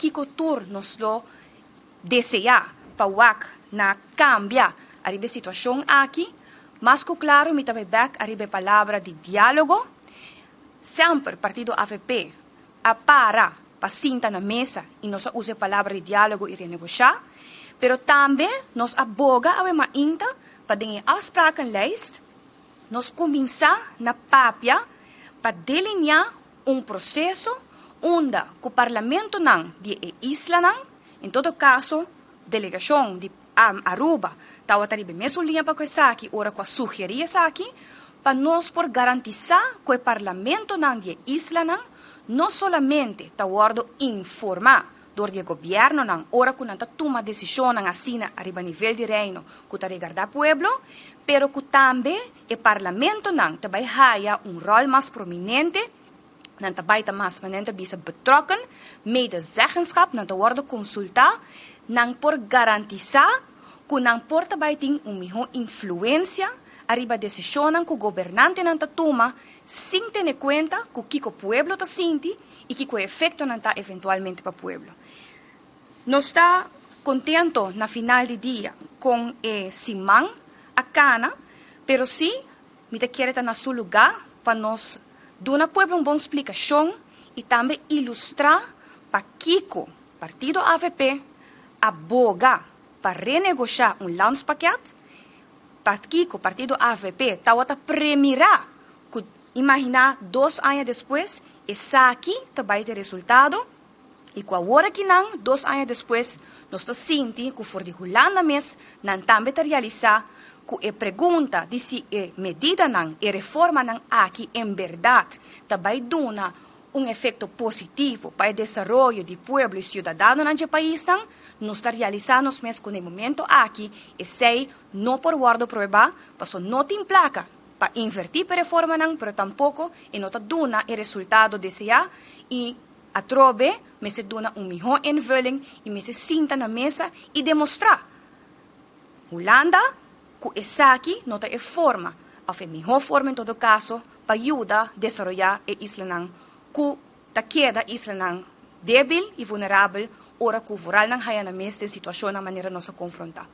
kiko tur nos lo desea pa wak na cambia ariba situacion aki. Mas cu claro mi ta bay bek ariba palabra di dialogo. Semper partido AVP a para pa sinta na mesa y nos a usa palabra di dialogo y renegocia, pero tambe nos a boga awe mainta pa den e afsprakenlijst nos cuminsa na papia pa delinea un proceso unda cu parlamentonan di e islanan, en todo caso delegacion di Aruba tawata riba mesun linea pa cu esaki ora cu a sugeri esaki, pa nos por garantisa cu e parlamentonan di e islanan no solamente ta wordo informa door di e gobiernonan ora cu nan ta tuma decisionnan asina ariba nivel di Reino cu ta regarda pueblo, pero cu tambe e parlamentonan ta bay haya un rol mas prominente, nan ta bay ta mas manera bisa betrokken, medezeggenschap, nan ta wordo consulta, nan por garantisa cu nan por ta bay tin un miho influencia ariba decisionnan cu gobernantenan ta tuma sin tene cuenta cu kico pueblo ta sinti y kico efectonan ta eventualmente pa pueblo. Nos ta contento na final di dia con e siman a cana, pero si mi ta kere ta na su lugar pa nos duna pueblo un bon splicacion y tambe ilustra pakico partido AVP a boga pa renegocia un landspakket, pakico partido AVP tawata premira cu imagina 2 aña despues esaki ta bay e resultado y cu awor akinan, 2 aña despues, nos ta sinti cu for di Hulanda mes nan tambe ta realisa cu e pregunta di si e medidanan e reformanan aki en berdad ta bay duna un efecto positivo pa e desaroyo di pueblo y ciudadanonan di pais, nos ta realisando mes cu na e momento aki esey no por wordo prueba, paso no tin placa pa inverti pa reformanan, pero tampoco e no ta duna e resultado desea y atrobe mester duna un miho invulling y mester sinta na mesa y demostra Hulanda cu esaki no ta e forma, of e miho forma en todo caso, pa yuda desaroya e islanan cu ta keda islanan debil y vulnerabel ora cu vooral nan haya nan mes den situacion na manera nos a confronta.